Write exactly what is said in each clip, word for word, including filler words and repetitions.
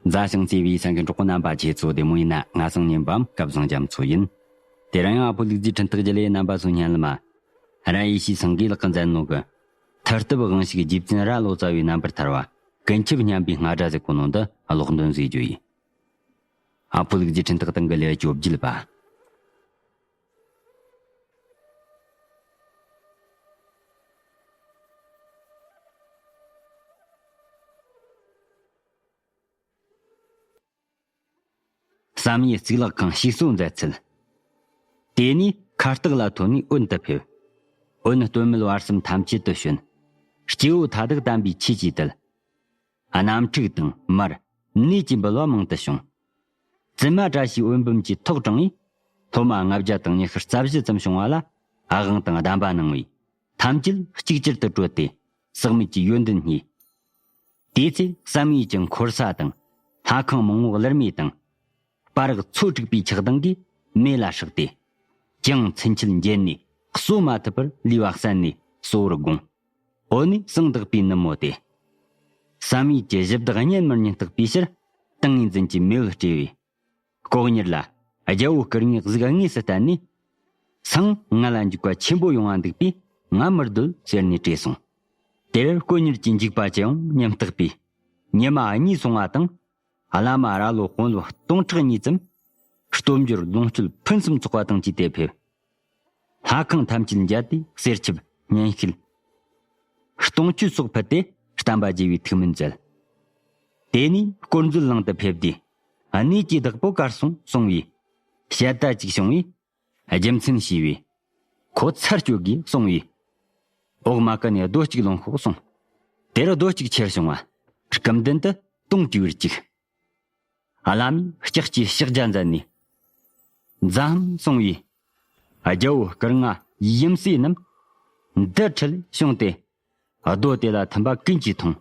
མཛའ་ཞིང་བརྩེ་བའི་སེམས་ཀྱི་གྲོགས་པོ་རྣམ་པ། ཁྱེད་ཚོ་བདེ་མོ་ཡིན་ན། ང་སང་ཉིན་པའམ་སྐལ་བཟང་རྒྱ་མཚོ་ཡིན། དེ་རིང་ཡང་ཨ་ཕོ་ལུག་རྫིའི་འཕྲིན་ཐག་བརྒྱུད་ལས་རྣམ་པ་ཚོ་སྙན་ལ་མ། ར་ཡེ་ཤེས་སེང་གེ་ལགས་ཀྱིས་མཛད་ནོ་གི། ཐར་ཐབས་དབང་ཕྱུག་རྗེ་བཙུན་རྭ་ལོ་ཙཱ་བའི་རྣམ་པར་ཐར་བ། ཀུན་ཁྱབ་སྙན་པའི་རྔ་སྒྲ་ཟེར་གོ་ནོ་འདི་ཀློག་འདོན་ཟིག་རྒྱུ་ཡིན། ཨ་ཕོ་ལུག་རྫིའི་འཕྲིན་ཐག་སྟེང་གི་ལེའུ་བཅོ་བརྒྱད་པ། བསམ་ཡས་གཙུག་ལག་ཁང་ཞིག་གསོ་མཛད་ཚུལ། དེ་ནས་ཁ་བཏགས་ལ་ཐོན་ནས་འོན་དུ་ཕེབས། འོན་སྟོད་སྨད་བར་གསུམ་ཐམས་ཅད་དུ་བྱོན། སྐྱེ་བོ་མཐའ་དག་དམ་པའི་ཆོས་ཀྱིས་དུལ། རྣམ་འཁྲུག་དང་མར་ནད་ཀྱི་འབུལ་བ་མང་དུ་བྱུང་། བཙུན་མ་བཀྲ་ཤིས་འོད་འབུམ་གྱིས་ཐོག་དྲངས་ནས། སློབ་མ་ལྔ་བརྒྱ་དང་ཉི་ཤུ་རྩ་བཞི་ཙམ་བྱུང་བ་ལ་དབང་དང་གདམས་པ་གནང་བས། ཐམས་ཅད་གཅིག་གྱུར་དུ་གྲོལ་ཏེ་ཟག་མེད་ཀྱི་ཡོན་ཏན་བརྙེས། དེའི་ཚེ་བསམ་ཡས་ཀྱི་འཁོར་ས་དང་ལྷ་ཁང་མང་བོ་ལེར་མེ་དང་། སྤ་རག་མཚོ་དྲུག་པའི་ཆགས་སྡང་གིས་མེ་ལ་སྲེག་སྟེ། ཅང་ཚུན་ཆད་འགྱེལ་ནས་གསོ་མ་ཐུབ་པར་ལུས་པ་གསན་ནས་གསོ་བར་དགོངས། འོ་ནས་སང་དག་པའི་ནུབ་མོ་སྟེ། བསམ་ཡས་ཀྱི་གཞི་བདག་གཉེན་མི་གཉིས་བརྟག་པའི་ཕྱིར་ཏིང་ངེ་འཛིན་གྱི་མེ་འོད་སྤྲས་པས། ལྐོག་གཉེར་ལ་རྒྱལ་པོ་སྐུ་དངོས་གཟུགས་དངོས་སུ་བསྟན་ནས། སང་ང་ལ་འཇིགས་པ་ཆེན་པོ་ཡོང་བ་འདུག་པས་ང་མི་སྡོད་ཟེར་ནས་བྲོས་སོང་། དེར་དཀོན་གཉེར་གྱི་འཇིགས་པ་ཅི་ཡོང་སྙམ་བརྟགས་པས། ཉི་མ་གཉིས་སོང་བ་དང་། བླ་མ་རྭ་ལོ་དཔོན་སློབ་སྟོང་ཕྲག་གཉིས་ཙམ། སྟོབས་འབྱོར་ལོངས་སྤྱོད་ཕུན་སུམ་ཚོགས་པ་དང་བཅས་ཏེ་ཕེབས། ལྷ་ཁང་ཐམས་ཅད་མཇལ་ཏེ་གསེར་ཆབ་སྙན་ཤལ། སྟོང་མཆོད་སོགས་ཕུལ་ཏེ་བསྟན་པ་རྒྱས་པའི་ཐུགས་སྨོན་མཛད། དེ་ནས་དཀོར་མཛོད་གླིང་དུ་ཕེབས་ཏེ། གནས་ཀྱི་བདག་པོ་གར་སོང་གསུང་བས། ཞལ་ཏ་གཅིག་བྱུང་བས། རྒྱུ་མཚན་ཞུས་པས། ཁོ་ཚར་གཅོད་དགོས་གསུང་བས། འོག་མ་ཀ་ནས་རྡོ་གཅིག་ལོངས་ཤོག་གསུངས། དེར་རྡོ་གཅིག་ཁྱེར་བྱུང་བ། སྐུ་མདུན་དུ་དུང་བཀྲུས་པར་བཅུག་བླ་མས་ལྕགས་ཀྱི་ཕྱག་རྒྱ་མཛད་ནས། མཛའ་ཧམ་གསུང་བས། རྒྱལ་པོ་སྐུ་ལྔ་ཡུམ་སྲས་རྣམས། འདི་འཕྲལ་བྱུང་སྟེ། རྡོ་དེ་ལ་ཐིམ་པ་ཀུན་གྱིས་མཐོང་།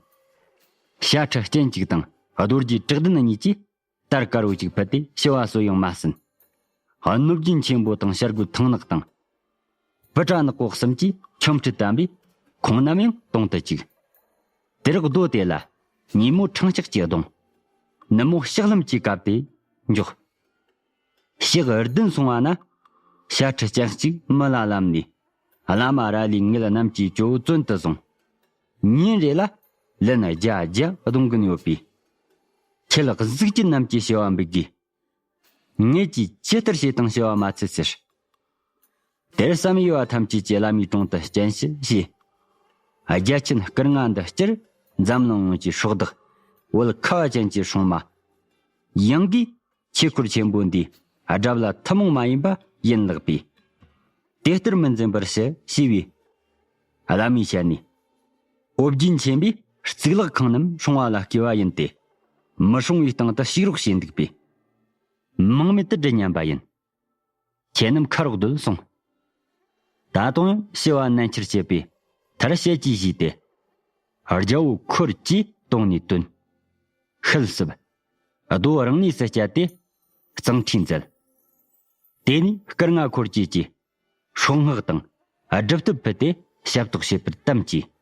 ཞྭ་ཁྲི་སྤྱན་གཅིག་དང་རྡོ་རྗེ་བྲག་ལྡན་གཉིས་ཀྱིས་དར་དཀར་པོ་གཅིག་ཕུད་དེ་ཞུ་བ་སོ་ཡང་མ་ཟིན། གནོད་སྦྱིན་ཆེན་པོ་དང་བྱ་རྒོད་ཐང་ནག་དང་། བུ་ཏྲ་ནག་པོ་གསུམ་གྱིས་ཆོ་འཕྲུལ་བསྟན་པས་ཁོང་རྣམས་ཡང་དོང་དུ་བཅུག་དེར་རྡོ་དེ་ལ་ཉིན་མོ་འཕྲེང་ལྕགས་ཀྱིས་བརྡུངས། ནུབ་མོ་ཕྱག་ལྷམ་གྱིས་བཀབ་སྟེ་འཇོག་ཕྱག་བདུན་སོང་བ་ན། ཞྭ་ཁྲི་སྤྱན་གཅིག་མི་ལ་ལམ་ནས། བླ་མ་ར་ལས་ངེད་རྣམས་ཀྱི་ཇོ་བོ་བཙོན་དུ་བཟུང་། ཉིན་རེ་ལ་ལན་བརྒྱ་བརྒྱ་གཏོང་གིན་ཡོད་པས། ཁྱེད་གཟུགས་ཅན་རྣམས་ཀྱི་བྱ་བ་འབིགས་དགོས། ངེད་ཀྱིས་ཇི་ལྟར་བྱེད་དང་བྱ་བ་མ་ཚད་ཟེར། དེར་བསམ་ཡས་པ་ཐམས་ཅད་ཀྱིས་བླ་མའི་དྲུང་དུ་སྤྱན་ཞུ་བྱས། རྒྱལ་ཆེན་སྐུ་ལྔ་འདི་སྤྱིར་འཛམ་གླིང་ཡོངས་ཀྱི་སྲོག་བདག་བོད་ཁ་བ་ཅན་གྱི་སྲུང་མ། ཡང་གིས་ཆོས་འཁོར་ཆེན་པོ་འདིའི་དགྲ་བླ་ཐུན་མོང་མ་ཡིན་པ་ཡིན་ལགས་པས། དེ་ལྟར་མི་འཛིན་པར་ཞུ་ཞུས་པས། བླ་མའི་ཞལ་ནས། ཨོ་རྒྱན་ཆེན་པོས་གཙུག་ལག་ཁང་རྣམས་སྲུང་བ་ལ་བསྐོས་པ་ཡིན་ཏེ། མི་སྲུང་བའི་སྟེང་དུ་ཞུགས་རོགས་བྱས་འདུག་པས། མིང་མེད་དུ་བསྒྲུབ་སྙམ་པ་ཡིན། ཁྱེད་རྣམས་ཁ་རོག་སྡོད་གསུངས། ད་དུང་ཡང་ཞུ་བ་ནན་ཆེར་བྱེད་པས་མཐར་ཞལ་གྱིས་བཞེས་ཏེ། རྒྱལ་པོ་འཁོར་གྱིས་དོང་ནས་བཏོན། ཤུལ་བསུབ། རྡོ་རང་གནས་སུ་བསྐྱལ་ཏེ་གཙང་ཁྲིད་མཛད། དེ་ནས་སྐུ་ལྔ་འཁོར་བཅས་ཀྱིས་སྲོག་སྔགས་དང་སྒྲུབ་ཐབས་ཕུལ་ཏེ་ཞབས་ཏོག་བྱེད་པར་དམ་བཅས།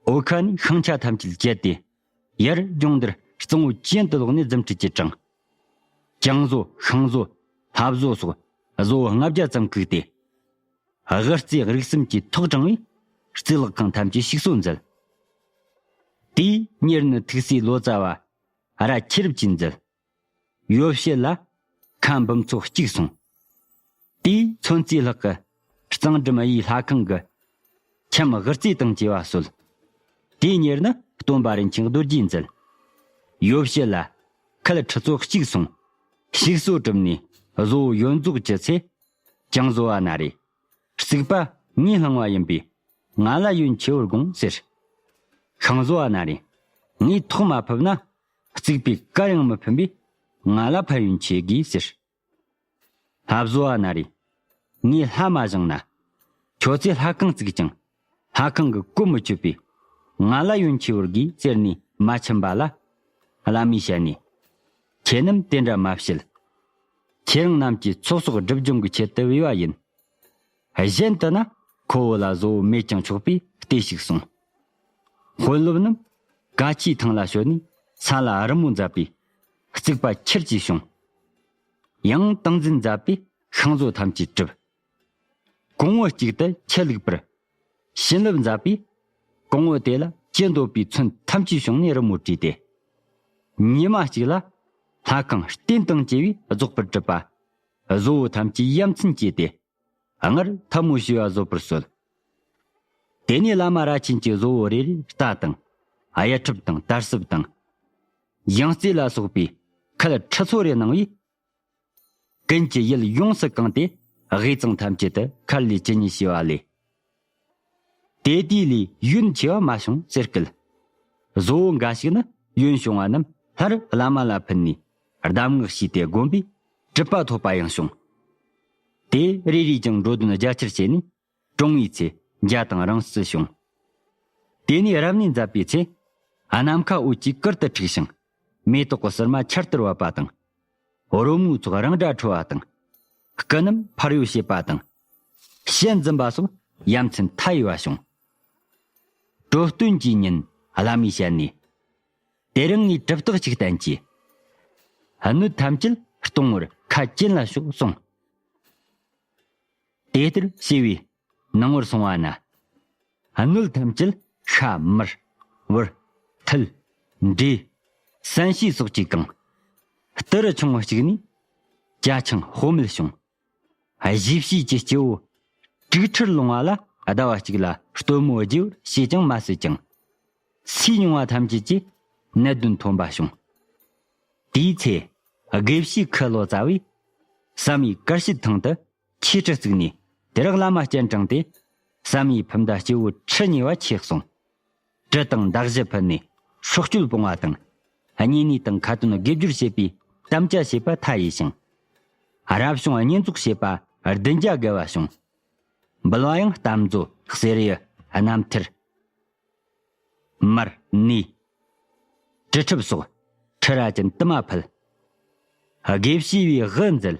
འོལ་ཁ་ནས་ཤིང་ཆ་ཐམས་ཅད་བཅད་དེ། ཡར་ལྗོངས་འདིར་གཙང་བོ་གྱེན་དུ་ལོག་ནས་རྫུ་འཕྲུལ་གྱིས་དྲངས། ཀྱང་བཟོ་ཤིང་བཟོ་ལྷ་བཟོ་སོགས་བཟོ་བོ་ལྔ་བརྒྱ་ཙམ་བཀུག་སྟེ། དབུ་རྩེ་རིགས་གསུམ་གྱི་ཐོག་དྲངས་པས་གཙུག་ལག་ཁང་ཐམས་ཅད་ཞིག་གསོ་མཛད། དེའི་གཉེར་ནི་ཐུགས་སྲས་ལོ་ཙཱ་བ་ར་ཁྱི་རབས་ཀྱིས་མཛད། ཡོ་བྱད་ལ་ཁ་འབུམ་ཚོ་གཅིག་སོང་། དེས་མཚོན་རྩེ་ལྷག་གི་གཙང་སྦྲུམ་གཡུའི་ལྷ་ཁང་གི་ཁྱམས་དབུ་རྩེ་དང་བཅས་པ་གསོལ། དེའི་གཉེར་ནི་སྟོན་པ་རིན་ཆེན་རྡོ་རྗེས་མཛད། ཡོ་བྱད་ལ་ཁལ་ཁྲི་ཚོ་གཅིག་སོང་། ཞིག་གསོ་གྲུབ་ནས་བཟོ་བོ་ཡོན་རྫོགས་ཀྱི་ཚེ། ཀྱང་བཟོ་བ་ན་རེ། རྩིག་པ་ངས་བསླངས་པ་ཡིན་པས་ང་ལ་ཡོན་ཆེ་བར་དགོངས་ཟེར། ཤིང་བཟོ་བ་ན་རེ། ངས་ཐོག་མ་ཕུབ་ན་རྩིག་པས་གར་ཡང་མི་ཕན་པས་ང་ལ་ཕན་ཡོན་ཆེ་དགོས་ཟེར། ལྷ་བཟོ་བ་ན་རེ། ངས་ལྷ་མ་བཞེངས་ན། ཁྱོད་ཚོས་ལྷ་ཁང་བརྩིགས་ཀྱང་ལྷ་ཁང་གི་གོ་མི་ཆོད་པས་ང་ལ་ཡོན་ཆེ་བར་དགོས་ཟེར་ནས་མ་ཕྱིན་པ་ལ། བླ་མའི་ཞལ་ནས། ཁྱེད་རྣམས་དེ་འདྲ་མ་བྱེད། ཁྱེད་རང་རྣམས་ཀྱི་ཚོགས་གསོག་སྒྲིབ་སྦྱོང་གི་ཆེད་དུ་བོས་པ་ཡིན། གཞན་དུ་ན་ཁོ་བོ་ལ་བཟོ་བོ་མེད་ཀྱང་ཆོག་པས་ལྟོས་ཤིག་གསུངས། དཔོན་སློབ་རྣམས་ཀ་ཁྱིའི་ཐང་ལ་ཞོན་ནས་ས་ལ་རི་མོ་མཛད་པས་ བརྩིགས་པ་ཁྱེར་གྱིས་བྱུང་། ཡང་ཏིང་འཛིན་མཛད་པས་ཤིང་བཟོ་ཐམས་ཅད་གྲུབ། གོང་བུ་གཅིག་ཏུ་ཆུ་བླུགས་པར། བྱིན་རླབས་མཛད་པས་གོང་བུ་དེ་ལ་ཅི་འདོད་པའི་ཚོན་ཐམས་ཅད་བྱུང་ནས་རི་མོ་བྲིས་ཏེ། ཉི་མ་གཅིག་ལ་ལྷ་ཁང་རྟེན་དང་བཅས་པས་རྫོགས་པར་གྲུབ་པ། བཟོ་བོ་ཐམས་ཅད་ཡ་མཚན་སྐྱེས་ཏེ། སྔར་ཐལ་མོ་ཞེས་པ་བཟོད་པར་གསོལ། དེ་ནས་བླ་མ་ར་ཆེན་གྱིས་བཟོ་བོ་རེ་རེར་རྟ་དང་། གཡུ་ཁྲབ་དང་། དར་སྲབ་དང་། ཡང་རྩེ་ལ་སོགས་པའི་ཁལ་ཁྲི་ཚོ་རེ་གནང་བས། ཀུན་གྱི་ཡིད་ཡོངས་སུ་གང་སྟེ། དབུས་གཙང་ཐམས་ཅད་དུ་ཁར་ལས་ཇི་སྙེད་ཞེས་པ་ལས། དེ་དུས་ལས་ཡོན་ཆེ་བ་མ་བྱུང་ཟེར་སྐད། བཟོ་བོ་འགའ་ཞིག་ནི་ཡོན་བྱུང་བ་རྣམས་སླར་བླ་མ་ལ་ཕུལ་ནས་གདམས་ངག་ཞུས་ཏེ་བསྒོམས་པས་གྲུབ་པ་ཐོབ་པ་ཡང་བྱུང་། དེ་རེ་རེས་ཀྱང་འགྲོ་དོན་རྒྱ་ཆེར་བྱས་ནས། གྲོང་བའི་ཚེ་འཇའ་དང་རིང་བསྲེལ་བྱུང་། དེ་ནས་རབ་གནས་མཛད་པའི་ཚེ། ནམ་མཁའ་འོད་ཀྱིས་ཀིར་དུ་འཁྲིགས་ཤིང་། མེ་ཏོག་གི་སིལ་མ་ཆར་ལྟར་བབས་པ་དང་། རོལ་མོའི་ཚོགས་རང་སྒྲ་འཕྲོ་བ་དང་། སྐུ་རྣམས་འཕར་གཡོ་བྱེད་པ་དང་། ཞལ་འཛུམ་པ་སོགས་ཡ་མཚན་མཐའ་ཡས་པ་བྱུང་། གྲོ་སྟོན་གྱི་ཉིན་བླ་མའི་ཞལ་ནས། དེ་རིང་ངས་གྲུབ་རྟགས་གཅིག་བསྟན་གྱིས། སྣོད་ཐམས་ཅད་གཏོང་བར་ཁ་གྱེན་ལ་ཤོག་གསུངས། དེ་ལྟར་བྱས་པས་ནང་བར་སོང་བ་ན། སྣོད་ཐམས་ཅད་ཤ་མར་བུར་ཐལ་འབྲས་སན་ཤིས་སོགས་ཀྱིས་གང་། ཏི་རུ་ཆུང་བ་གཅིག་ནས་ཇ་ཆང་སྤོ་མེད་བྱུང་། གཞིས་བྱེས་ཀྱི་སྐྱེ་བོ་དྲུག་ཁྲིར་ལོང་བ་ལ་ཟླ་བ་གཅིག་ལ་སྟོན་མོ་རྒྱས་པར་བྱས་ཀྱང་མ་ཟད་ཅིང་། སུས་མྱོང་བ་ཐམས་ཅད་ཀྱིས་ནད་གདོན་ཐོན་པ་བྱུང་། དེའི་ཚེ་དགེ་བཤེས་ཁུ་ལོ་ཙཱ་བས་བསམ་ཡས་དཀར་ཕྱེད་ཐང་དུ་ཆོས་ཁྲི་བརྩིགས་ནས་དེར་བླ་མ་སྤྱན་དྲངས་ཏེ། བསམ་ཡས་ཕུ་མདའ་སྐྱེ་བོ་ཁྲི་གཉིས་པ་ཆེ་གསུངས། གྲི་དང་མདའ་གཞུ་ཕུལ་ནས་སྲོག་གཅོད་སྤོང་བ་དང་། གཉེན་ཉེ་དང་ཁ་ཏོན་དགེ་སྦྱོར་བྱེད་པའི་དམ་བཅའ་བྱས་པ་མཐའ་ཡས་ཤིང་། རབ་བྱུང་བསྙེན་རྫོགས་བྱས་པ་བདུན་བརྒྱ་བརྒལ་བ་བྱུང་། འབུལ་བ་ཡང་གཏམ་མཛོད་གསེར་གཡུ་རྣམ་ཐར། མར་ནས། དྲི་ཁྲབ་སོགས་ཁྲི་ར་ཅན་དུ་མ་ཕུལ། དགེ་བཤེས་པའི་དབུ་མཛད་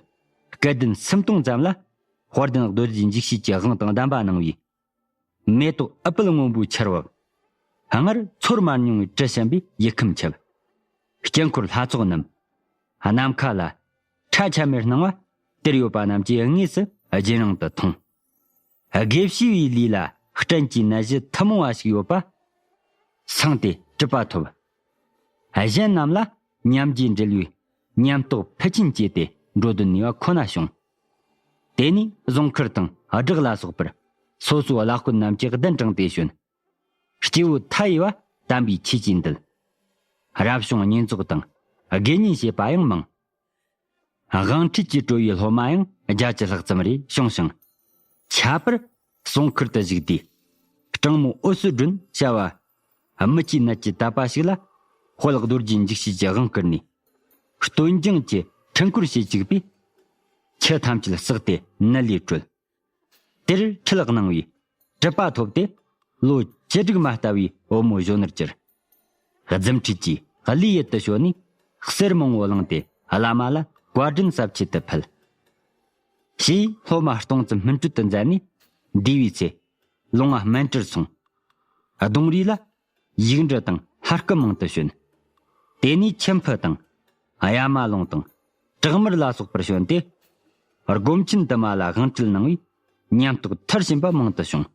སྐལ་ལྡན་སུམ་སྟོང་ཙམ་ལ་དཔལ་ལྡན་རྡོ་རྗེ་འཇིགས་བྱེད་ཀྱི་དབང་དང་གདམས་པ་གནང་བས། མེ་ཏོག་ཨུཏྤལ་སྔོན་པོའི་ཆར་བབས། སྔར་ཚོར་མ་མྱོང་བའི་དྲི་ཞིམ་པས་ཡིད་ཁམས་ཁྱབ། དཀྱིལ་འཁོར་ལྷ་ཚོགས་རྣམས་ནམ་མཁའ་ལ་ཁྲ་ཆམ་མེར་སྣང་བ་དེར་ཡོད་པ་རྣམས་ཀྱིས་དངོས་སུ་རྗེས་རང་དུ་མཐོང་། དགེ་བཤེས་པའི་ལུས་ལ་སྐྲན་གྱི་ནད་གཞི་ཐུན་མོང་བ་ཞིག་ཡོད་པ་སངས་ཏེ་གྲུབ་པ་ཐོབ། གཞན་རྣམས་ལ་ཉམས་རྒྱུ་འབྲེལ་བའི་ཉམས་རྟོགས་ཕུལ་ཆིན་སྐྱེས་ཏེ་འགྲོ་དོན་ནུས་པ་ཁོ་ན་བྱུང་། དེ་ནས་རྫོང་མཁར་དང་བྲག་ལ་སོགས་པར་སོ་སོའི་བླ་དཔོན་རྣམས་ཀྱིས་གདན་དྲངས་ཏེ་བྱོན། སྐྱེས་བུ་མཐའ་ཡས་པ་དམ་པའི་ཆོས་ཀྱིས་འདུལ། རབ་བྱུང་བསྙེན་རྫོགས་དང་དགེ་བསྙེན་བྱེད་པ་ཡང་མང་། དབང་ཁྲིད་ཀྱིས་སྤྲོ་བའི་སློབ་མ་ཡང་བརྒྱ་ཅུ་ལྷག་ཙམ་རེ་བྱུང་ཞིང་། ཁྱད་པར་རྫོང་མཁར་དུ་བཞུགས་དུས། སྤྲང་མོ་འོད་ཟེར་སྒྲོན་བྱ་བ། མི་སྐྱེའི་ནད་ཀྱིས་དག་པ་ཞིག་ལ། དཔལ་རྡོ་རྗེ་འཇིགས་བྱེད་ཀྱི་དབང་བསྐུར་ནས། སྟོན་ལྗང་གི་འཕྲུལ་འཁོར་བྱེད་བཅུག་པས། ཁྱི་ཐམས་ཅད་བསྲེགས་ཏེ་ནད་ལས་གྲོལ། དེར་ཁྲིད་གནང་བས་གྲུབ་པ་ཐོབ་སྟེ། ལོ་བཅུ་དྲུག་མ་ལྟ་བུའི་བུ་མོ་གཞོན་ནུར་གྱུར། རྫུ་འཕྲུལ་གྱིས་ཀླུའི་ཡུལ་དུ་བྱོན་ནས་གསེར་མང་བོ་བླངས་ཏེ་བླ་མ་ལ་བཀའ་དྲིན་གསབ་ཆེད་དུ་ཕུལ། ཞེས་སློབ་མ་སྟོང་ཙམ་སྨིན་གྲོལ་དུ་མཛད་ནས། འདས་པའི་ཚེ་ལུང་བ་སྨན་གྲུར་སོང་། གདུང་རིས་ལ་ཡིག་འབྲུ་དང་ལྷ་སྐུ་མང་དུ་བྱོན། དེ་ནས་མཆིམས་ཕུ་དང་། གཡའ་མ་ལུང་དང་། བྲག་དམར་ལ་སོགས་པར་བྱོན་ཏེ། སྒོམ་ཆེན་དུ་མ་ལ་དབང་ཁྲིད་གནང་བས། ཉམས་རྟོགས་མཐར་ཕྱིན་པ་མང་དུ་བྱུང་།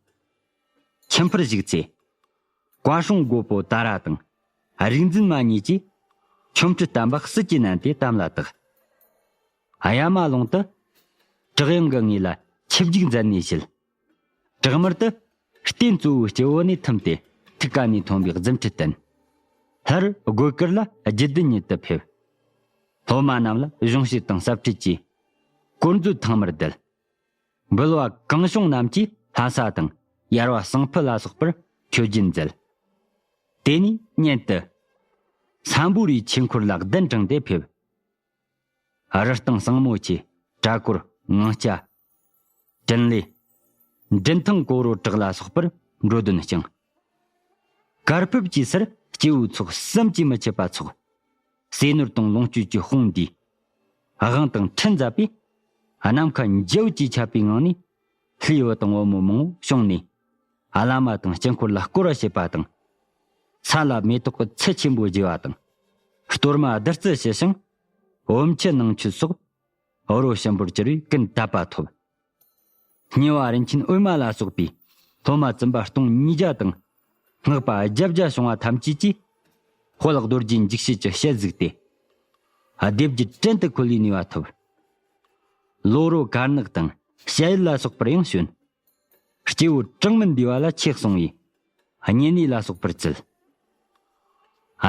མཆིམས་ཕུར་བཞུགས་ཚེ། བཀའ་སྲུང་རྒོད་པོ་ཏཱ་ར་དང་། རིག་འཛིན་མ་གཉིས་ཀྱིས། ཆོ་འཕྲུལ་བསྟན་པ་སྲིད་ཀྱི་གནས་འདི་དམ་ལ་བཏགས། གཡའ་མ་ལུང་དུ། བྲག་གཡང་གི་ངོས་ལ་ཆིབས་བསྒྱིགས་མཛད་ནས་བཞུད། བྲག་དམར་དུ། རྟེན་གཙོ་བོའི་སྤྱི་བོ་ནས་ཐིམ་སྟེ། ཐུགས་ཀ་ནས་ཐོན་པའི་རྫུ་འཕྲུལ་བསྟན། སླར་རྒོད་དཀར་ལ་རྒྱུད་སྡེ་ཉིད་དུ་ཕེབས། སློབ་མ་རྣམས་ལ་གཞུང་བཤད་དང་ཟབ་ཁྲིད་ཀྱིས། དཀོར་མཛོད་ཐང་མར་བསྡད། འབུལ་བ་གང་བྱུང་རྣམས་ཀྱིས་ལྷ་ས་དང་ཡར་བ་ཟངས་ཕུ་ལ་སོགས་པར་མཆོད་སྦྱིན་མཛད། དེ་ནས་སྙན་དུ། སམ་བྷོ་ཊའི་ཆོས་འཁོར་ལ་གདན་དྲངས་ཏེ་ཕེབས། རི་སྟེང་ཟངས་མོ་ཆེ། གྲྭ་སྐོར་ངང་སྐྱ། དྲིན་ལས། མགྲིན་ཐང་གོ་རོ་བྲག་ལ་སོགས་པར་འགྲོ་དོན་བསྐྱངས། གར་ཕེབས་ཀྱི་སར་སྐྱེ་བོའི་ཚོགས་བསམ་གྱིས་མི་ཁྱབ་པ་ཚོགས། ཟས་ནོར་དང་ལོངས་སྤྱོད་ཀྱི་དཔུང་འདུས། དབང་དང་ཁྲལ་མཛད་པས། ནམ་མཁའ་འཇའ་འོད་ཀྱིས་ཁྱབ་པའི་ངང་ནས། ལྷའི་བུ་དང་བུ་མོ་མང་བོ་བྱུང་ནས། བླ་མ་དང་དཀྱིལ་འཁོར་ལ་བསྐོར་བ་བྱེད་པ་དང་། ས་ལ་མེ་ཏོག་གི་ཚལ་ཆེན་པོ་རྒྱས་པ་དང་། གཏོར་མ་བདུད་རྩི་ཞུ་ཞིང་ བུམ་ཆུ་ནང་ཆུ་སོགས་རོ་ཞིམ་པོར་གྱུར་བའི་ཀུན་དད་པ་ཐོབ། སྙི་བ་རིན་ཆེན་ཨོལ་མ་ལ་སོགས་པའི་སློབ་མ་བཙུན་པ་སྟོང་ཉིས་བརྒྱ་དང་སྔགས་པ་བརྒྱད་བརྒྱ་བྱུང་བ་ཐམས་ཅད་ཀྱིས་དཔལ་རྡོ་རྗེ་འཇིགས་བྱེད་ཀྱི་ཞལ་གཟིགས་ཏེ། སྡེ་བརྒྱད་བྲན་དུ་འཁོལ་བའི་ནུས་པ་ཐོབ། ལོ་རོ་དཀར་ནག་དང་བྱ་ཡུལ་ལ་སོགས་པར་ཡང་བྱོན། སྐྱེ་བོ་གྲངས་མིན་འདུས་པ་ལ་ཆོས་གསུང་བས་བསྙེན་གནས་ལ་སོགས་པར་བཙལ།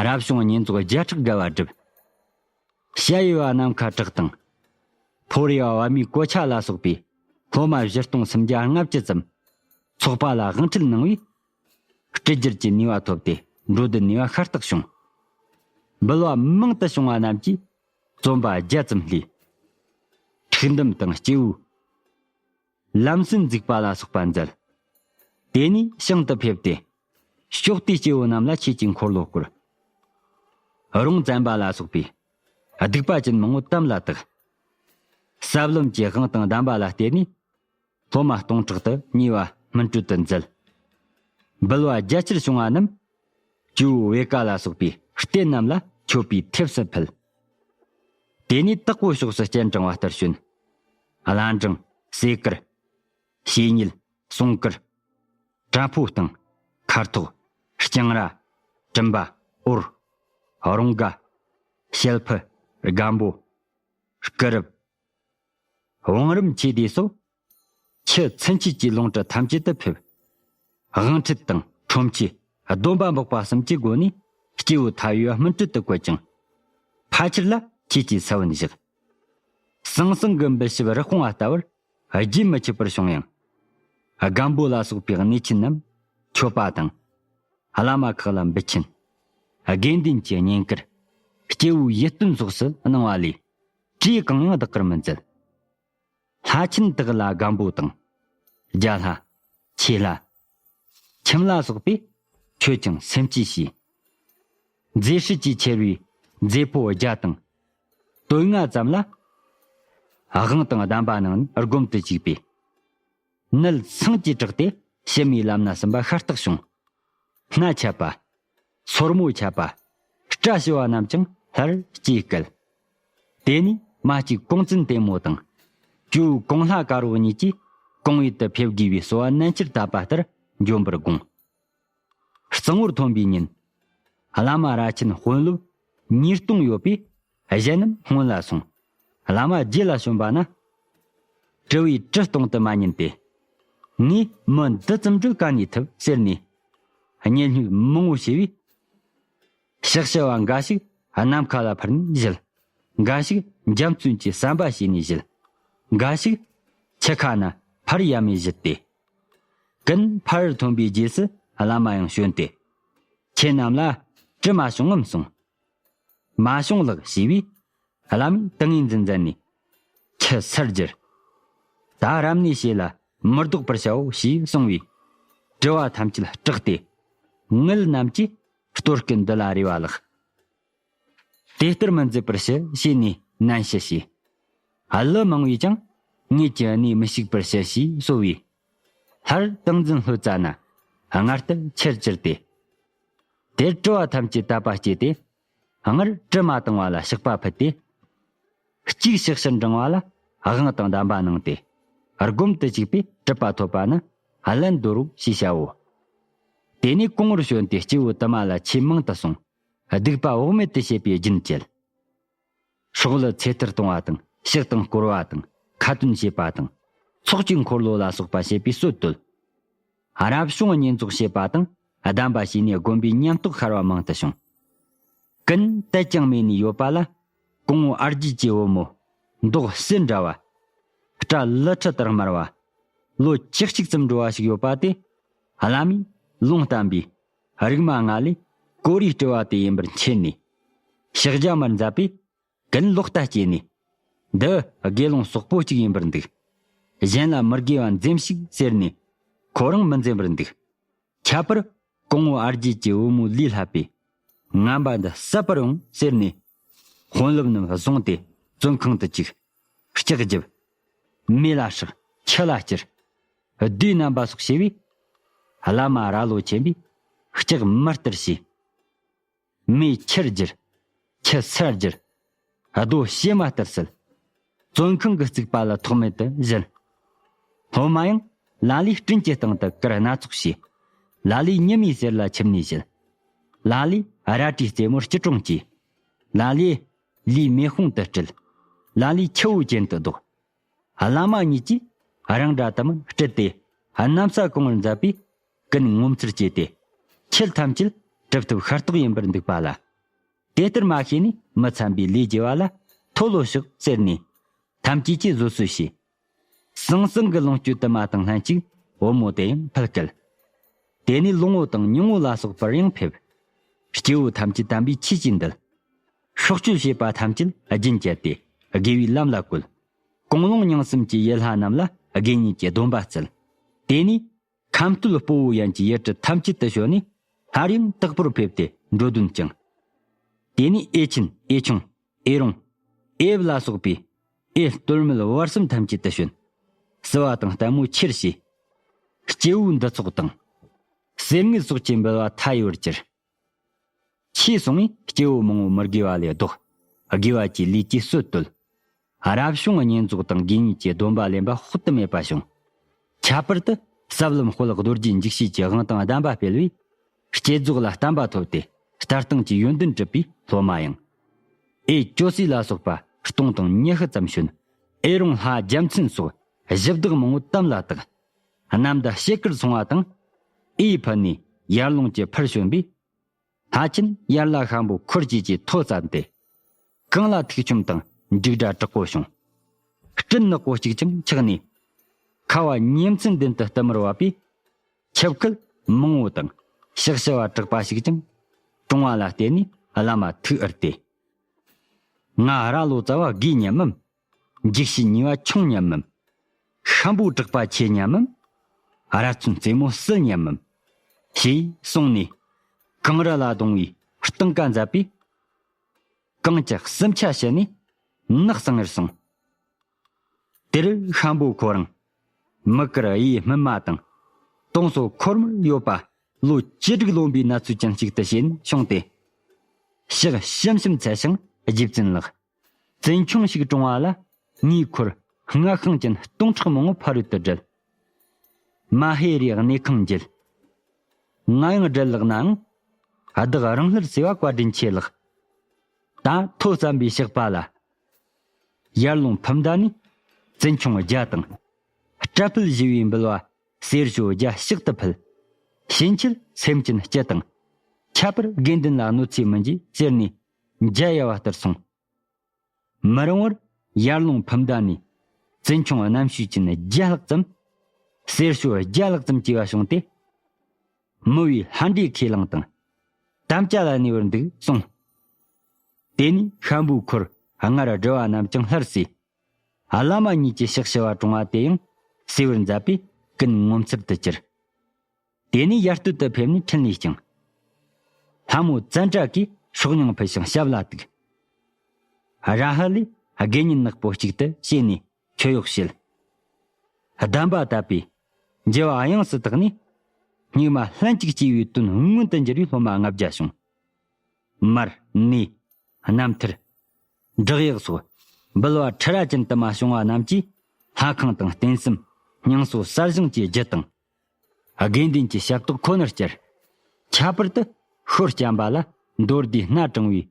རབ་བྱུང་བསྙེན་རྫོགས་བརྒྱ་ཕྲག་བརྒལ་བ་བསྒྲུབས། ཞ་ཡི་བ་ནམ་མཁའ་གྲགས་དང་། ཕོ་རེ་བ་བ་མོའི་གོ་ཆ་ལ་སོགས་པའི་སློབ་མ་བཞི་སྟོང་སུམ་བརྒྱ་ལྔ་བཅུ་ཙམ་ཚོགས་པ་ལ་དབང་ཁྲིད་གནང་བས། སྤྲུལ་སྒྱུར་གྱི་ནུས་པ་ཐོབ་སྟེ་འགྲོ་འདི་ནུས་པ་ཤ་སྟག་བྱུང་། འབུལ་བ་མང་དུ་བྱུང་བ་རྣམས་ཀྱིས་བརྩོན་པ་བརྒྱ་ཙམ་བསླས། ཁྲིག་འདམ་དང་སྐྱེ་བོའི་ལམ་སྲོལ་འཛུགས་པ་ལ་སོགས་པ་མཛད། དེ་ནས་ཞིང་དུ་ཕེབས་ཏེ། ཕྱོགས་དེའི་སྐྱེ་བོ་རྣམས་ལ་ཆོས་ཀྱི་འཁོར་ལོ་བསྐོར། རོང་བཙན་པ་ལ་སོགས་པའི་སྡིག་པ་ཅན་མང་བོ་དམ་ལ་བཏགས། ཟབ་ལམ་གྱི་དབང་དང་གདམས་པ་ལ་བརྟེན་ནས། སློབ་མ་སྟོང་ཕྲག་ཏུ་ཉེ་བ་སྨིན་གྲོལ་དུ་མཛད། འབུལ་བ་རྒྱ་ཆེར་བྱུང་བ་རྣམས། ཇོ་བོ་བེ་ཀ་ལ་སོགས་པའི་རྟེན་རྣམས་ལ་མཆོད་པའི་ཐེབས་སུ་ཕུལ། དེ་ནས་དྭགས་པོའི་ཕྱོགས་སུ་སྤྱན་དྲངས་པ་ལྟར་བྱོན། བླ་འབྲང་། ཟས་དཀར། བཤེས་གཉེན། གསུང་དཀར། བྲམ་ཕོ་སྟེང་། མཁར་ཐོག། ལྕང་ར། གྲིམ་པ། འོར། རོང་དགའ། བཤལ་ཕུ། སྒམ་པོ། སྐུ་རབ། བང་རིམ་ཆོས་སྡེ་སོགས། ཆུ་ཚུན་ཆད་ཀྱི་ལུང་དྲུག་ཐམས་ཅད་དུ་ཕེབས། དབང་ཁྲིད་དང་ཁྲོམ་ཆས་སྡོམ་པ་འབོགས་པ་གསུམ་གྱི་སྒོ་ནས་སྐྱེ་བོ་ཐ་ཡོད་སྨིན་གྲོལ་དུ་བཀོད་ཅིང་། ཕལ་ཆེར་ལ་ཆོས་ཀྱི་ས་བོན་བཞག། ཟང་ཟིང་གི་འབུལ་ཞབས་རི་སྤུངས་པ་ལྟ་བུར་རྒྱུན་མི་འཆད་པར་བྱུང་ཡང་། སྒམ་པོ་ལ་སོགས་པའི་གནས་ཆེན་རྣམས་མཆོད་པ་དང་། བླ་མ་ཁག་ལ་འབུལ་ཆེན། དགེ་འདུན་གྱི་བསྙེན་བཀུར། སྐྱེ་བོའི་ཡིད་རྟོན་སོགས་སུ་གནང་བ་ལས། གྲོས་གང་ཡང་བདག་གིར་མི་མཛད། ལྷ་ཆེན་དག་ལ་སྒམ་པོ་དང་། རྒྱ་ལྷ། ཆོས་ལྷ། ཁྱིམ་ལྷ་སོགས་པས་མཆོད་ཅིང་སེམས་བསྐྱེད་བྱས། མཛེས་སྲིད་ཀྱི་ཆེར་བའི་མཛེས་པོ་བརྒྱ་དང་། སྟོད་ང་ཙམ་ལ། དབང་དང་གདམས་པ་གནང་ནས་སྒོམ་དུ་བཅུག་པས། ནད་ཚང་གིས་དྲག་སྟེ་ཕྱི་མའི་ལམ་སྣ་ཟིན་པ་ཤ་སྟག་བྱུང་། སྣ་ཆད་པ། སོར་མོ་ཆད་པ། སྐྲ་ཤི་བ་རྣམས་ཀྱང་སླར་སྐྱེས་སྐད། དེ་ནས་མ་གཅིག་ཀོང་བཙུན་ལྟད་མོ་དང་། ཇོ་བོ་ཀོང་ལྷ་དཀར་པོ་གཉིས་ཀྱིས་ཀོང་ཡུལ་དུ་ཕེབས་དགོས་པའི་གསོལ་བ་ནན་ཆེར་བཏབ་པ་ལྟར་འབྱོན་པར་དགོངས། གཙང་བོར་ཐོན་པའི་ཉིན། བླ་མ་རྭ་ཆེན་དཔོན་སློབ་ཉིས་སྟོང་ཡོད་པས། གཞན་རྣམས་སྔོན་ལ་སོང་། བླ་མ་རྗེས་ལ་བྱོན་པ་ན། དྲི་བའི་དྲི་གཏོང་དུ་མ་ཉན་ཏེ། ངས་མི་འདི་ཙམ་སྒྲོལ་ག་ནས་ཐུབ་ཟེར་ནས། གཉེན་སྙོད་མང་བོ་བྱས་པས། ཕྱག་ཞུ་བ་འགའ་ཞིག་གནམ་ཁ་ལ་འཕུར་ནས་བཞུད། འགའ་ཞིག་འཇམ་རྩུབ་ཀྱི་བསམ་པ་བྱས་ནས་བཞུད། འགའ་ཞིག་ཆུ་ཁ་ན་ཕར་ཡལ་མས་བཞུད་དེ། ཀུན་ཕར་ཐོན་པའི་རྗེས་སུ་བླ་མ་ཡང་བྱོན་ཏེ། ཁྱེད་རྣམས་ལ་དྲི་མ་བྱུང་ངམ་གསུངས། མ་བྱུང་ལགས་ཞེས་པས། བླ་མས་ཏིང་ངེ་འཛིན་མཛད་ནས། ཁྱི་སར་གྱུར། ད་རབ་གནས་བྱེད་ལ་མི་ལྡོག་པར་བྱའོ་ཞེས་གསུངས་པས། དྲི་བ་ཐམས་ཅད་སྐྲག་སྟེ། ངེད་རྣམས་ཀྱིས་ལྟོ་སྐད་འདི་ལ་རེ་བ་ལགས། དེ་ལྟར་མི་མཛད་པར་ཞུ་ཞེས་ནས་ནན་ཞུ་བྱས། གླུ་མང་བས་ཀྱང་ངེད་ཀྱི་གནས་མི་བཤིག་པར་ཞུ་ཞེས་གསོལ་བས། སླར་ཏིང་འཛིན་ལྷོད་ཙ་ན་སྔར་ལྟར་ཆེར་གྱུར་ཏེ། དེར་དྲི་བ་ཐམས་ཅད་དད་པ་སྐྱེས་ཏེ། སྔར་དྲི་མ་བཏང་བ་ལ་བཤགས་པ་ཕུལ་ཏེ། གཅིག་ཕྱག་ཕྱིར་འབྲང་བ་ལ་དབང་དང་གདམས་པ་གནང་སྟེ། སྒོམ་དུ་བཅུག་པས་གྲུབ་པ་ཐོབ་པ་ནི་བླན་རྡོ་རོ་ཞེས་བྱའོ། དེ་ནས་གོང་བུར་བྱོན་ཏེ་སྐྱེ་བོ་དུ་མ་ལ་ཆོས་མང་དུ་གསུངས། སྡིག་པ་བག་མེད་དུ་བྱེད་པའི་རྒྱུན་བཅད། སྲོག་བླུ་ཚེ་ཐར་གཏོང་བ་དང་ཕྱག་དང་བསྐོར་བ་དང་ཁ་ཏོན་བྱེད་པ་དང་ཚོགས་ཀྱི་འཁོར་ལོ་ལ་སོགས་པ་བྱེད་པའི་སྲོལ་བཏོད། རབ་བྱུང་བསྙེན་རྫོགས་བྱེད་པ་དང་གདམས་པ་བྱས་ནས་སྒོམ་པའི་ཉམས་རྟོགས་ཤར་བ་མང་དུ་བྱུང་། ཀུན་དད་ཅང་མེད་ནས་ཡོད་པ་ལ་གོང་བུ་ཨར་རྒྱས་ཀྱི་བུ་མོ་མདོག་གསེར་འདྲ་བ། སྐྲ་ལི་ཁྲི་ལྟར་དམར་བ། ལོ་བཅུ་གཅིག་ཙམ་འགྲོ་བ་ཞིག་ཡོད་པ་དེ། བླ་མས་ལུང་བསྟན་པའི་རིག་མ་ལྔ་ལས་གོ་རིའི་སྤྲུལ་བ་དེ་ཡིན་པར་མཁྱེན་ནས། ཕྱག་རྒྱ་མར་མཛད་པས། ཀུན་ལོག་ལྟ་སྐྱེས་ནས། འདི་དགེ་སློང་སོག་པོ་གཅིག་ཡིན་པར་འདུག། གཞན་ལ་མི་དགེ་བ་འཛེམ་ཞིག་ཟེར་ནས། ཁོ་རང་མི་འཛེམ་པར་འདུག། ཁྱད་པར་གོང་བུ་ཨར་རྒྱས་ཀྱི་བུ་མོ་ལས་ལྷག་པའི་ངན་པ་འདི་བསད་པར་འོང་ཟེར་ནས། དཔོན་སློབ་རྣམས་བཟུང་སྟེ་བཙོན་ཁང་དུ་བཅུག། ལྕགས་རྒྱབ། མེ་ལ་སྲེག། ཆུ་ལ་བསྐྱུར། བདུད་རྣམ་པ་སོགས་བྱས་པས། བླ་མ་རྭ་ལོ་ཆེན་པོས་ལྕགས་མར་ལྟར་བྱས། མེ་ཆུར་གྱུར། ཆུ་སར་གྱུར། རྡོ་བྱེ་མ་ལྟར་བསིལ། བཙོན་ཁང་གི་རྩིག་པ་ལ་ཐོགས་མེད་དུ་བཞུད། སློབ་མ་ཡང་ལ་ལས་སྤྲིན་གྱི་སྟེང་དུ་གར་སྣ་ཚོགས་བྱས། ལ་ལས་ཉི་མའི་ཟེར་ལ་ཆིབས་ནས་བཞུད། ལ་ལས་རལ་གྲིའི་རྩེ་མོར་སྐྱིལ་ཀྲུང་བགྱིས། ལ་ལས་ལུས་མེ་དཔུང་དུ་སྤྲུལ། ལ་ལས་ཆུ་བོ་གྱེན་དུ་ལྡོག། བླ་མ་གཉིས་ཀྱིས་རང་འདྲ་དུ་མར་སྤྲུལ་ཏེ་གནམ་ས་གང་བར་མཛད་པས་ཀུན་ངོ་མཚར་སྐྱེས་ཏེ། ཆོས་ཐམས་ཅད་གྲུབ་ཐོབ་ཤ་སྟག་ཡིན་པར་འདུག་པ་ལ། དེ་ལྟར་མ་ཤེས་ནས་མི་འཚམ་པའི་ལས་བགྱི་བ་ལ་མཐོལ་ལོ་བཤགས་ཟེར་ནས་ཐམས་ཅད་ཀྱིས་བཟོད་གསོལ་བྱས། ཟང་ཟིང་གི་ལོངས་སྤྱོད་དུ་མ་དང་ལྷན་ཅིག་བུ་མོ་དེ་ཡང་ཕུལ་སྐད། དེ་ནས་ལོང་བོ་དང་ཉུང་བོ་ལ་སོགས་པར་ཡང་ཕེབས། སྐྱེ་བོ་ཐམས་ཅད་དམ་པའི་ཆོས་ཀྱིས་འདུལ། སྲོག་གཅོད་བྱེད་པ་ཐམས་ཅད་རྒྱུན་བཅད་དེ་དགེ་བའི་ལམ་ལ་བཀོད། གོང་ལོང་ཉང་གསུམ་གྱི་ཡུལ་ལྷ་རྣམས་ལ་དགེ་བསྙེན་གྱི་སྡོམ་པ་བསྩལ། དེ་ནས་ཁམས་སྟོད་སྤོ་བོ་ཡན་གྱི་ཡུལ་གྲུ་ཐམས་ཅད་དུ་བྱོན་ནས་སླར་ཡང་དག་པར་ཕེབས་ཏེ་འགྲོ་དོན་བསྐྱངས། དེ་ནས་ཨེ་ཆེན་ཨེ་ཆུང་ཨེ་རོང་ཨེ་བ་ལ་སོགས་པའི་ཨེ་སྟོད་སྨད་བར་གསུམ་ཐམས་ཅད་དུ་བྱོན། བསུ་བ་དང་ལྟད་མོ་ཆེར་བྱས། སྐྱེ་བོའི་འདུ་ཚོགས་དང་། གསེར་དངུལ་སོགས་ཀྱི་འབུལ་བ་མཐའ་ཡས་པར་གྱུར། ཆོས་གསུངས་པས་སྐྱེ་བོ་མང་པོ་མི་དགེ་བ་ལས་ལྡོག། དགེ་བ་བཅས་ལས་ཀྱི་སྲོལ་བཏོད། རབ་བྱུང་བསྙེན་རྫོགས་དང་དགེ་བསྙེན་གྱི་སྡོམ་པ་ལེན་པ་དཔག་ཏུ་མེད་པ་བྱུང་། ཁྱད་པར་དུ་ཟབ་ལམ་དཔལ་རྡོ་རྗེ་འཇིགས་བྱེད་ཀྱི་དབང་དང་གདམས་པ་སྤེལ་བས་བསྐྱེད་རྫོགས་ལ་བརྟན་པ་ཐོབ་སྟེ་ལྟ་སྟངས་ཀྱི་ཡོན་ཏན་གྲུབ་པའི་སློབ་མ་ཡང་། ཨེ་ཅོ་སི་ལ་སོགས་པ་སྟོང་དང་ཉི་ཤུ་ཙམ་བྱོན། ཨེ་རོང་ལྷ་རྒྱལ་མཚན་སོགས་གཞི་བདག་མང་པོ་དམ་ལ་བཏགས། གནམ་ཟླ་ཕྱེད་ཀར་སོང་བ་དང་། ཨེ་ཕུ་ནས་ཡར་ལུང་གྱི་ཕུར་བྱོན་པས། ལྷ་ཆེན་ཡར་ལྷ་ཤམ་བུ་འཁོར་བཅས་ཀྱིས་ཐོ་བཙན་ཏེ། གངས་ལ་ཐིག་ཆོམ་དང་འབྲུག་སྒྲ་གྲག་པོ་བྱུང་། སྤྲིན་ནག་པོ་གཅིག་ཀྱང་ཆགས་ནས། ཁ་བ་ཉིན་མཚན་ལྡན་དུ་བསྟུད་མར་བབས་པས། ཆིབས་ཁལ་མང་བོ་དང་ཕྱག་ཞུ་བ་དྲག་པ་ཞིག་ཀྱང་གྲོང་བ་ལ་བརྟེན་ནས་བླ་མ་ཐུགས་ཨེ་ཏེ། ང་ར་ལོ་ཙཱ་བ་དགོས་སྙམ་མམ། འཇིགས་བྱེད་ཉེས་པ་ཆུང་སྙམ་མམ། ཤམ་བུ་དྲག་པ་ཆེ་སྙམ་མམ། ར་ཚོན་རྩེ་མོ་སིལ་སྙམ་མམ། ཞེས་གསུངས་ནས་གངས་རི་ལ་བརྡུངས་པའི་སྟེང་ཀ་མཛད་པས། གངས་ཀྱི་གསུམ་ཆ་ཕྱེ་ནས་ནགས་གསང་ངར་སོང་། དེར་ཤམ་བུ་ཁོ་རང་མི་དཀར་གཡས་སྨིན་མ་དང་དུང་སོ་འཁོར་མར་ཡོད་པ་ལོ་བཅུ་དྲུག་ལོན་པའི་ན་ཚོད་ཅན་ཞིག་ཏུ་བྱས་ནས་བྱུང་སྟེ། ཕྱག་ཞིམ་ཞིམ་འཚལ་ཞིང་རྗེ་བཙུན་ལགས། བཙུན་ཆུང་ཞིག་གྲོངས་པ་ལ་ངའི་འཁོར་མངའ་ཤིང་ཅན་སྟོང་ཕྲག་མང་པོ་ཕ་རོལ་ཏུ་བསྒྲལ། མ་ཧེ་རི་གནས་ཁང་འགྱེལ། ང་ཡང་བསྒྲལ་ལགས་ནའང་། བདག་རང་སླར་བསུ་བ་བཀའ་དྲིན་ཆེ་ལགས། ད་ཐོ་བཙན་པའི་ཞགས་པ་ལ། ཡར་ལུང་ཕུ་མདའ་ནས་བཙུན་ཆུང་བརྒྱ་དང་། སྐྲ་ཕུད་བཞི་བའི་འབུལ་བ་གསེར་ཞོ་བརྒྱ་ཕྱག་ཏུ་ཕུལ། ཕྱིན་ཆད་སེམས་ཅན་སྤྱི་དང་། ཁྱད་པར་དགེ་འདུན་ལ་གནོད་འཚེ་མི་བགྱི་ཟེར་ནས་མཇལ་ཡ་བ་ལྟར་སོང་། མི་རིང་བར་ཡར་ལུང་ཕུ་མདའ་ནས་བཙུན་ཆུང་རྣམ་ཤེས་ཅན་བརྒྱ་ལྷག་ཙམ། གསེར་ཞོ་བརྒྱ་ལྷག་ཙམ་བཅས་པ་བྱུང་སྟེ། མི་བའི་ལྷ་འདྲེ་ཁས་བླངས་དང་། དམ་བཅའ་ལ་གནས་པར་འདུག་གསུངས། དེ་ནས་ཤམ་བུའི་འཁོར་སྔར་བསྒྲལ་བ་རྣམས་ཀྱང་སླར་བསུས། བླ་མ་གཉིས་ཀྱི་ཕྱག་ཞུ་བ་གྲོངས་པ་དེ་ཡང་བསུ་བར་མཛད་པས་ཀུན་ངོ་མཚར་དུ་གྱུར། དེ་ནས་ཡར་སྟོད་དུ་ཕེབས་ནས་འཕྲིན་ལས་བསྐྱངས། ལྷ་མོ་ཙན་དྲ་གིས་སྲོག་སྙིང་ཕུལ་ཞིང་ཞབས་ལ་གཏུགས། ར་ཧ་ལས་དགེ་བསྙེན་ནག་པོ་གཅིག་ཏུ་བྱས་ནས་མཆོད་གཡོག་བྱེད། གདམས་པ་བཏབ་པས་འགྱུར་བ་དབྱངས་སུ་བཏགས་ནས། སྙིགས་མ་ལྷན་ཅིག་སྐྱེས་པའི་དོན་མངོན་དུ་འགྱུར་བའི་སློབ་མ་ལྔ་བརྒྱ་བྱུང་། མར་ནས་རྣམ་ཐར། བསྒྲགས་ཡག་སོགས་འབུལ་བ་ཁྲི་ར་ཅན་དུ་མ་བྱུང་བ་རྣམས་ཀྱིས་ལྷ་ཁང་དང་རྟེན་གསུམ་སྙིང་སོ་གསར་བཞེངས་ཀྱི་རྒྱུ་དང་། དགེ་འདུན་གྱི་ཞབས་ཏོག་ཁོ་ནར་བསྐྱལ། ཁྱད་པར་དུ་ཤོར་སྤྱན་པ་ལ་མདོར་བསྡུས་སྣ་དྲངས་པའི་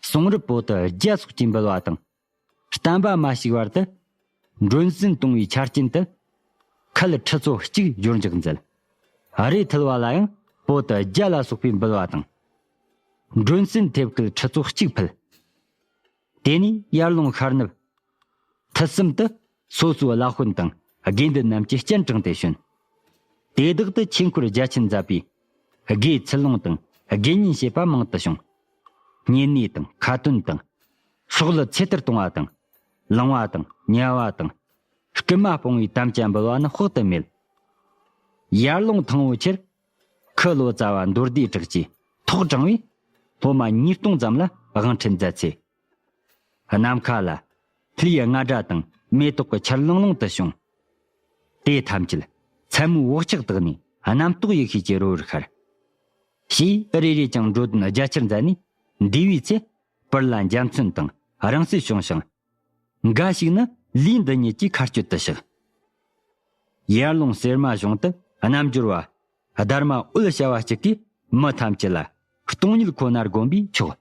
གསུང་རབ་པོ་ཏི་བརྒྱ་སོགས་ཀྱི་འབུལ་བ་དང་། བསྟན་པ་མ་ཞིག་བར་དུ་མགྲོན་བསུ་གཏོང་བའི་ཆ་རྐྱེན་དུ། ཁལ་ཁྲི་ཚོ་གཅིག་སྦྱོར་འཇོག་མཛད། རས་ཐུལ་བ་ལ་ཡང་པོ་ཏི་བརྒྱ་ལ་སོགས་པའི་འབུལ་བ་དང་། མགྲོན་བསུ་ཐེབས་སྐལ་ཁྲི་ཚོ་གཅིག་ཕུལ། དེ་ནས་ཡར་ལུང་ཤར་ནུབ། ཐུ་སུམ་དུ་སོ་སོའི་བླ་དཔོན་དང་དགེ་འདུན་རྣམས་ཀྱིས་སྤྱན་དྲངས་ཏེ་བྱོན། དེ་བདག་ཏུ་ཆོས་འཁོར་རྒྱ་ཆེན་མཛད་པས་དགེ་ཚུལ་སློང་དང་དགེ་བསྙེན་བྱེད་པ་མང་དུ་བྱུང་། བསྙེན་གནས་དང་ཁ་ཏོན་དང་། སྲོག་བླུ་ཚེ་ཐར་གཏོང་བ་དང་། ལང་བ་དང་དམྱལ་བ་དང་། རྐུན་མ་སྤོང་བའི་དམ་བཅའ་འབུལ་བ་ནི་དཔག་ཏུ་མེད། ཡར་ལུང་ཐང་བོ་ཆེར། ཁུ་ལོ་ཙཱ་བ་མདོ་སྡེ་གྲགས་ཀྱིས་ཐོག་དྲངས་པས་སློབ་མ་ཉིས་སྟོང་ཙམ་ལ་དབང་ཁྲིད་མཛད་ཚེ། ནམ་མཁའ་ལ་ལྷའི་རྔ་སྒྲ་དང་མེ་ཏོག་གི་ཆར་ལང་ལང་དུ་བྱུང་། དེ་ཐམས་ཅད་མཚན་མོའི་འོག་ཆགས་དག་ནས་རྣམ་རྟོག་ཡེ་ཤེས་ཀྱི་རོལ་པར་ཤར། ཞེས་རེ་རེ་ཀྱང་འགྲོ་དོན་རྒྱ་ཆེར་མཛད་ནས་འདས་པའི་ཚེ། པུར་ལ་འཇའ་ཚོན་དང་ རིང་བསྲེལ་བྱུང་ཞིང་། འགའ་ཞིག་ནི་ལུས་འདི་ཉིད་ཀྱི་ཁ་གཅོད་དུ་བཤགས། ཡར་ལུང་གསེར་མ་གཞུང་དུ་རྣལ་འབྱོར་བ། སྡར་མ་འོད་བྱ་བ་གཅིག་གིས་མི་ཐམས་ཅད་ལ་སྟོང་ཉིད་ཁོ་ནར་བསྒོམ་པས་ཆོག།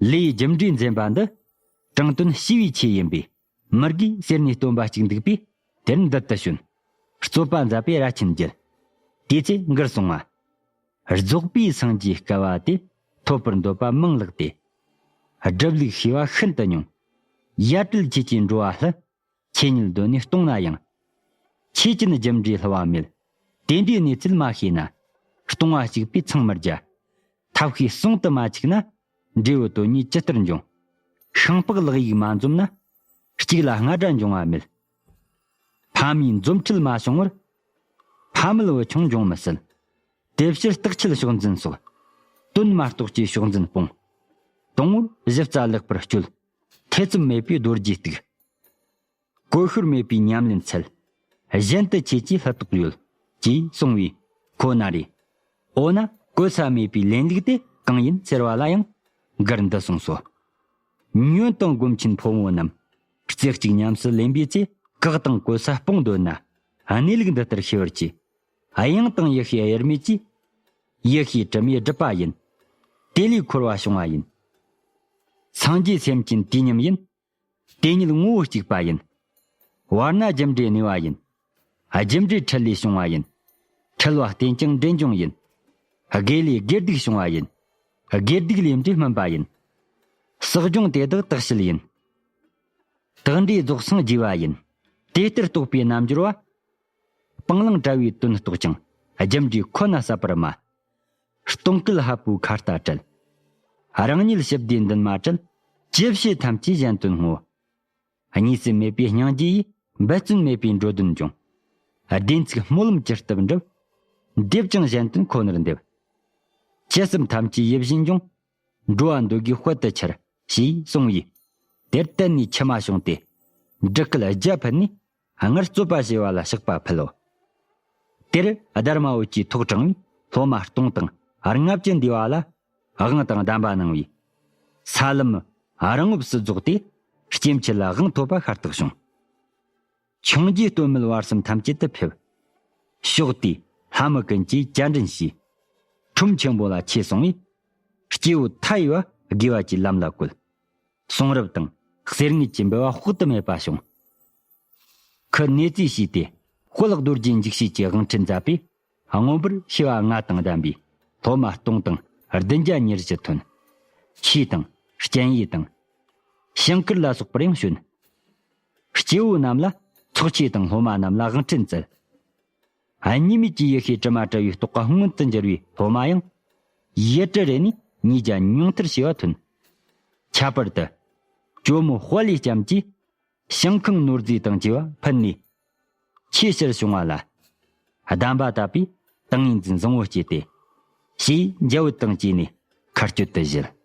ལས་རྒྱུ་འབྲས་འཛིན་པ་འདི། དྲང་དོན་ཞི་བའི་ཆོས་ཡིན་པས། མི་དགེ་ཟེར་ནས་སྟོན་པ་གཅིག་འདུག་པས། དེར་འདི་ལྟར་བྱོན། རྩོད་པ་མཛད་པས་ར་ཆེན་བརྒྱད། དེ་ཚེ་འགར་གསུངས་པ། རྫོགས་པའི་སངས་རྒྱས་སྐལ་བ་དེ། ཐོབ་པར་འདོད་པ་མང་ལགས་ཏེ། སྒྲུབ་ལུགས་ཤེས་པ་ཤིན་ཏུ་ཉུང་། ཡ་བྲལ་ཆོས་ཀྱི་འགྲོ་བ་ལྷུ། ཆོས་ཉིད་གདོད་ནས་སྟོང་ན་ཡང་། ཆོས་ཅན་རྒྱུ་འབྲས་ལྷུ་བ་མེད། དེ་འདྲའི་གནས་ཚུལ་མ་ཤེས་ན། སྟོང་བ་གཅིག་པུས་འཚང་མི་རྒྱ། ཐབས་ཤེས་ཟུང་དུ་མ་ཆིག་ན། འབྲས་བུ་དོན་གཉིས་ཇི་ལྟར་འབྱུང་། ཤིང་ལྤགས་ལག་ཡིག་མ་འཛོམས་ན། གཅིག་ལ་ལྔ་སྒྲ་འབྱུང་བ་མེད། ཕ་མའི་འཛོམས་འཕྲད་མ་བྱུང་བར། ཕ་མེད་བུ་ཆུང་འབྱུང་མི་སྲིད། དེ་ཕྱིར་རྟག་ཆད་ཕྱོགས་འཛིན་སོགས། དོན་མ་རྟོགས་ཀྱི་ཕྱོགས་འཛིན་སྤོང་། དང་པོར་གཞི་རྩ་ལེགས་པར་གཅོད། ཐེ་ཚོམ་མེད་པའི་རྡོ་རྗེ་གཏུགས། གོ་ཤུར་མེད་པའི་ཉམས་ལེན་འཚལ། གཞན་དུ་ཆོས་ཀྱི་ལྷུ་ཏོག་ཡོད། ཅེས་གསུངས་པས་ཁོ་ན་རེ། འོ་ན་གོལ་ས་མེད་པའི་ལེན་ལུགས་དེ་གང་ཡིན་ཟེར་བ་ལ་ཡང་འགར་འདི་གསུངས་སོ། ཉོན་དང་སྒོམ་ཆེན་ཕོ་མོ་རྣམས། རྩེ་གཅིག་ཉམས་སུ་ལེན་པའི་ཚེ། བཀག་དང་གོལ་ས་སྤོང་འདོད་ན། གནས་ལུགས་འདི་ལྟར་ཤེས་པར་གྱིས། དབྱངས་དང་ཡེ་ཤེས་དབྱེར་མེད་ཀྱིས། ཡེ་ཤེས་དྲི་མས་སྒྲིབ་པ་ཡིན། དེ་ལས་འཁོར་བ་བྱུང་བ་ཡིན། སངས་རྒྱས་སེམས་ཅན་དུས་མཉམ་ཡིན། དེ་ཉིད་ངོ་བོ་གཅིག་པ་ཡིན། བར་ན་རྒྱུ་འབྲས་གནས་པ་ཡིན། རྒྱུ་འབྲས་འཕྲལ་ལས་བྱུང་བ་ཡིན། འཁྲུལ་བ་བརྟེན་ཀྱང་འདྲེན་འབྱུང་ཡིན། དགེ་ལས་དགེ་སྡིག་བྱུང་བ་ཡིན། དགེ་སྡིག་ལས་འབྲས་སྨིན་པ་ཡིན། བསགས་སྦྱོང་དེ་དག་དག་བྱེད་ཡིན། དག་འབྲས་རྫོགས་སངས་རྒྱས་པ་ཡིན། དེ་ལྟར་རྟོགས་པའི་རྣལ་འབྱོར་བ། སྤང་བླང་བྲལ་བའི་དོན་རྟོགས་ཀྱང་། རྒྱུ་འབྲས་ཁོ་ན་ཟད་པར་སྨྲ། སྟོང་སྐད་ལྷ་བུའི་ཁ་ལྟ་བྲལ། རང་ཉིད་ཞི་བདེའི་འདུན་མ་བྲལ། ཅི་བྱེད་ཐམས་ཅད་གཞན་དོན་བསྔོ། གཉིས་སུ་མེད་པའི་སྙིང་རྗེ་ཡིས། འབད་བརྩོན་མེད་པའི་འགྲོ་དོན་འབྱུང་། བདེན་ཚིག་སྨོན་ལམ་ཇི་ལྟར་འགྲུབ། འདེབས་ཀྱང་གཞན་དོན་ཁོ་ནར་འདེབས། ཅི་བསམ་ཐམས་ཅད་ཡིད་བཞིན་འབྱུང་། འགྲོ་བ་འདོད་དགུའི་དཔལ་དུ་འཆར། ཞེས་གསུངས་པས། དེར་བརྟེན་ནས་མཆི་མ་བྱུང་སྟེ། འབྲུ་སྐད་བརྒྱ་ཕུལ་ནས། སྔར་རྩོད་པ་བྱས་པ་ལ་བཤགས་པ་ཕུལ་ལོ། དེར་སྡར་མ་འོད་ཀྱིས་ཐོག་དྲངས་པས། སློབ་མ་སྟོང་དང་ལྔ་བཅུ་འདུས་པ་ལ། དབང་དང་གདམས་པ་གནང་བས། ས་ལམ་རིང་ངོབས་སུ་རྫོགས་ཏེ། སྐྱེ་འཆི་ལ་དབང་ཐོབ་པ་ཤ་སྟག་བྱུང་། འཕྱོངས་རྒྱས་སྟོད་སྨད་བར་གསུམ་ཐམས་ཅད་དུ་ཕེབས། ཕྱོགས་དེའི་ལྷ་མི་ཀུན་གྱིས་བཅར་འདྲི་བྱས། ཁྲོམ་ཆེན་པོ་ལ་ཆས་སོང་བས། སྐྱེ་བོ་མཐའ་ཡས་པ་དགེ་བ་གྱི་ལམ་ལ་བཀོད། གསུང་རབ་དང་གསེར་དངུལ་གྱི་འབུལ་བ་དཔག་ཏུ་མེད་པ་བྱུང་། ཁོས་གནས་རྩིས་བྱས་ཏེ། དཔལ་རྡོ་རྗེ་འཇིགས་བྱེད་ཀྱི་དབང་ཁྲིད་མཛད་པས། མངོན་པར་ཤེས་པ་ལྔ་དང་ལྡན་པའི་སློབ་མ་སྟོང་དང་བདུན་བརྒྱ་ཉེར་བཞི་ཐོན། ཆོས་དང་སྤྱན་ཡིག་དང་། ཞིང་ཁུར་ལ་སོགས་པར་ཡང་བྱོན། སྐྱེ་བོ་རྣམས་ལ། ཚོགས་ཆོས་དང་སློབ་མ་རྣམས་ལ་དབང་ཁྲིད་མཛད། གཉིས་མེད་ཀྱི་ཡེ་ཤེས་དྲི་མ་བྲལ་བའི་རྟོགས་པ་མངོན་དུ་འགྱུར་བའི་སློབ་མ་ཡང་། ཡུལ་གྲུ་རེ་ནས་ཉིས་བརྒྱ་ཉུང་མཐར་བྱེ་བ་ཐོན། ཁྱད་པར་དུ། ཇོ་མོ་དཔལ་ལས་ལྕམ་གྱིས། ཞིང་ཁང་ནོར་རྫས་དང་བཅས་པ་ཕུལ་ནས། ཆེས་ཕྱིར་བྱུང་བ་ལ། གདམས་པ་བཏབ་པས་ཏིང་ངེ་འཛིན་བཟང་པོ་སྐྱེས་ཏེ། ཞེས་འཇའ་འོད་དང་བཅས་ནས་མཁའ་སྤྱོད་དུ་བཞུད།